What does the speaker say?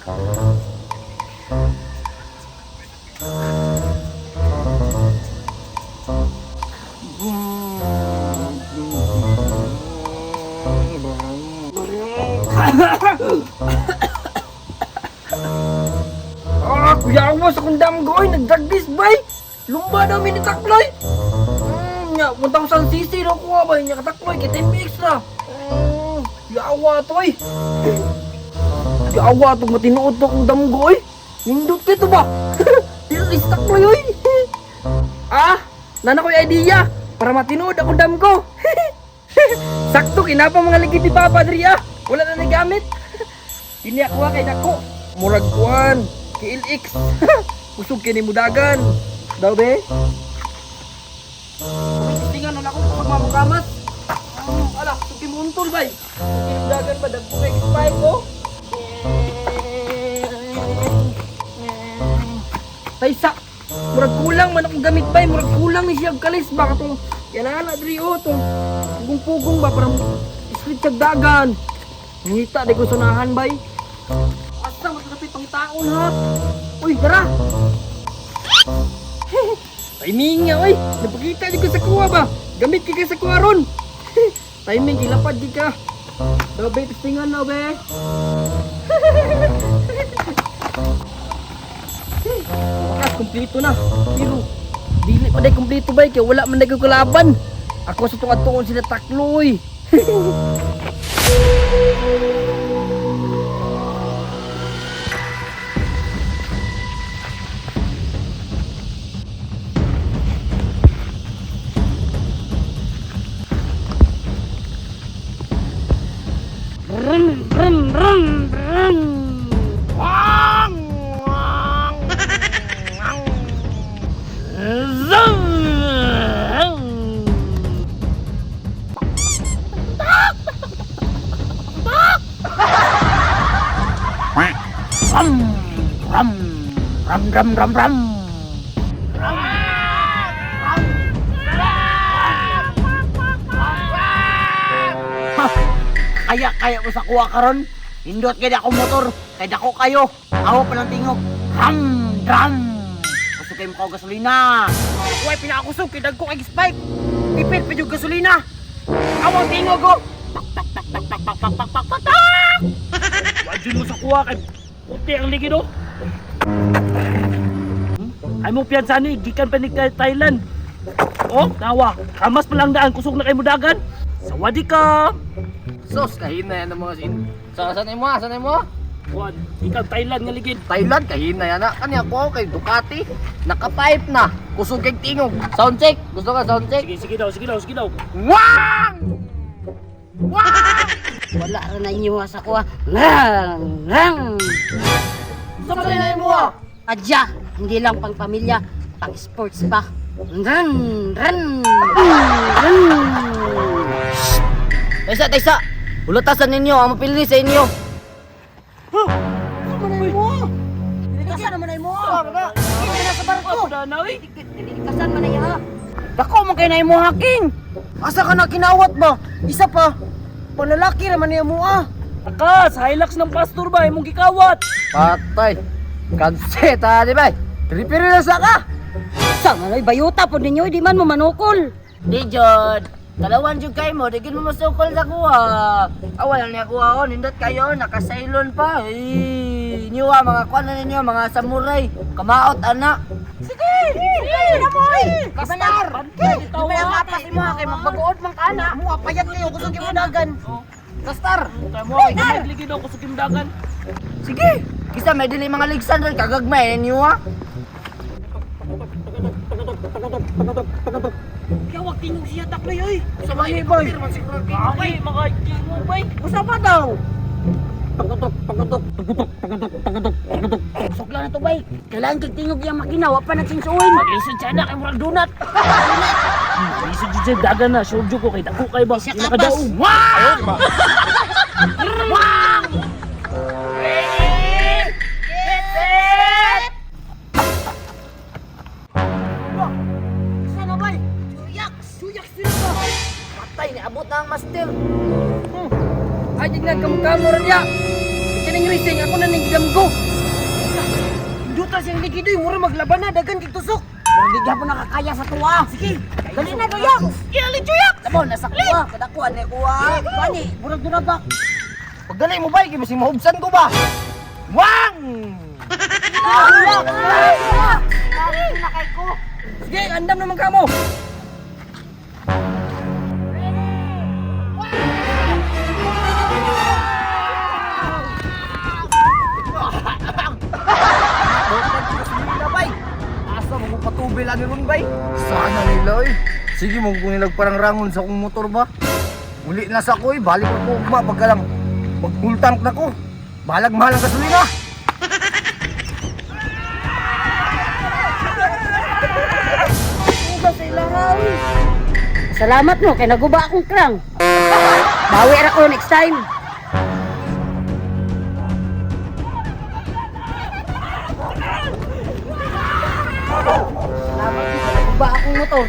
Ah, kuya awas akong damgo oy, nagdagis bay. Lumba daw mi ni Takloy. Nya, 1,000 cc daw kuha bay, nya katakloy kay 10 extra. Yawa to oy. Yawa to matinuod to akong damgo oy. Nindot kito ba? Dili si Takloy oy. Ah, nana ko'y idea para matinuod akong damgo. Sakto kinapa mga ligid ni Papa diri ah. Wala na nagamit. Kini ako kay dako. Murag kuan, KLX. Usog kini mudagan. Daw be. Tingnan na ako kapag mamukamas. Ala, suki muntol bay. Suki mudagan ba dagko kay spike ko. Taysa. Murag kulang man akong gamit bay, murag kulang ni siya og kalis ba katong yan na diri oh tong pugong-pugong ba para split sa dagan. Ngita di ko sunahan bay. Asa mas dapit pangitaon ha? Uy, tara. Timing nga oy. Napakita di ko sa kuha ba? Gamit kay sa kuha ron. Timing gilapad di ka. Daw be, testingan na be. Wakas kumpleto na. Pero dili pa day kumpleto bay kay wala man day ko kalaban. Ako sa tungad tuon sila takloy. Run, run, run, run. Wang, wang, wang. Zoom. Ram, ram, ram, ram, ram, ram. Ha! Kaya kaya ko sa kuha karon. Hindot kay ako motor, kay dako kayo. Awo pa lang tingog. Ram, ram. Gusto kayo mukha gasolina. Kuha pinakakusog kay dagko kay spike. Tipid pa yung gasolina. Awo tingog oh. Tak tak tak tak tak tak tak tak tak tak. Tak. Wajun mo sa kuha kay puti ang ligid oh. Ay mo piyansa ni gikan pa ni kay Thailand. Oh, nawa. Kamas pa lang daan kusog na kay mudagan. Sawadi ka. Sos, kahina yan ang mga sin. Sa saan mo? Saan mo? Kuan, ikaw Thailand nga ligid. Thailand, kahina yan na. Kanya ko kay Ducati. Naka-pipe na. Kusog kay tingog. Sound check. Gusto ka sound check? Sige, sige daw, sige daw, sige daw. Wang! Wang! Wala ra na inyo sa kuha. Rang, rang. Sa na mo ah? Adya, hindi lang pang pamilya, pang sports pa. Run, run, run. Taysa, taysa. Ulatasan ninyo ang mapili sa inyo. Dilikasan naman ay mo. Hindi na sa barko. Ako na na oy. Dilikasan man ay ha. Dako man kay na imo haking. Asa ka na kinawat ba? Isa pa. Panlalaki raman niya mo ah. Takas, Hilux ng pastor ba imong gikawat. Patay. Kanseta, di ba? Piripiri na sa ka. Sa man ay bayuta po ninyo, di man mo manukol. Di jud. Dalawan jud kay mo, di gid mo masukol sa kuha. Ah, wala niya kuha oh, nindot kayo, nakasailon pa. Eh, niyo ah, mga kuan na ninyo, mga samurai. Kamaot ana. Sige! Sige na mo ay. Kastar. Di ba lang apas imo kay magbaguod man ka ana. Mo payat kayo kusog kay dagan. Kastar. Kay mo ay gamay ligid daw kusog mudagan. Sige. Kisa may dili mga ligsan ron kagagmay ninyo ah. Kaya wag tingog siya takloy oy. Sa mga boy. Ay, mga tingog bay. Usa pa daw. Sukla na to bay. Kailangan kay tingog yang makina, wa pa nagsinsuin. Maglisod siya na kay murag donut. Lisod jud siya dagan na, sure jud ko kay dako kay ba. Siya Ila kapas. kadaog. Wow! Sana bay. Suyak, suyak sila ba? Patay ni abot na ang master. Ay, tignan kamukamo rin ya. Kining racing, ako na ning gidamgo. Tanawa siyang ligid oy, mura maglaban na dagan kay tusok. Pero di gyapon nakakaya sa tuwa. Sige, dali na doyak. Juyak! Tamo nasa kuha, kada kuha na kuha. Pani, murag dura ba? Pagdali mo bay, kay basig mahubsan ko ba? Wang! Na kay ko. Sige, andam naman kamo. Asa mo patubil ani ron bay? Sana nila oy. Sige mo kung nilag parang rangon sa akong motor ba. Uli na sa ko oy, balik ko ugma pagka lang mag full tank na ko. Bahalag mahal ang gasolina. Salamat mo kay naguba akong krang. Bawi ra ko next time. Salamat mo kay naguba akong motor.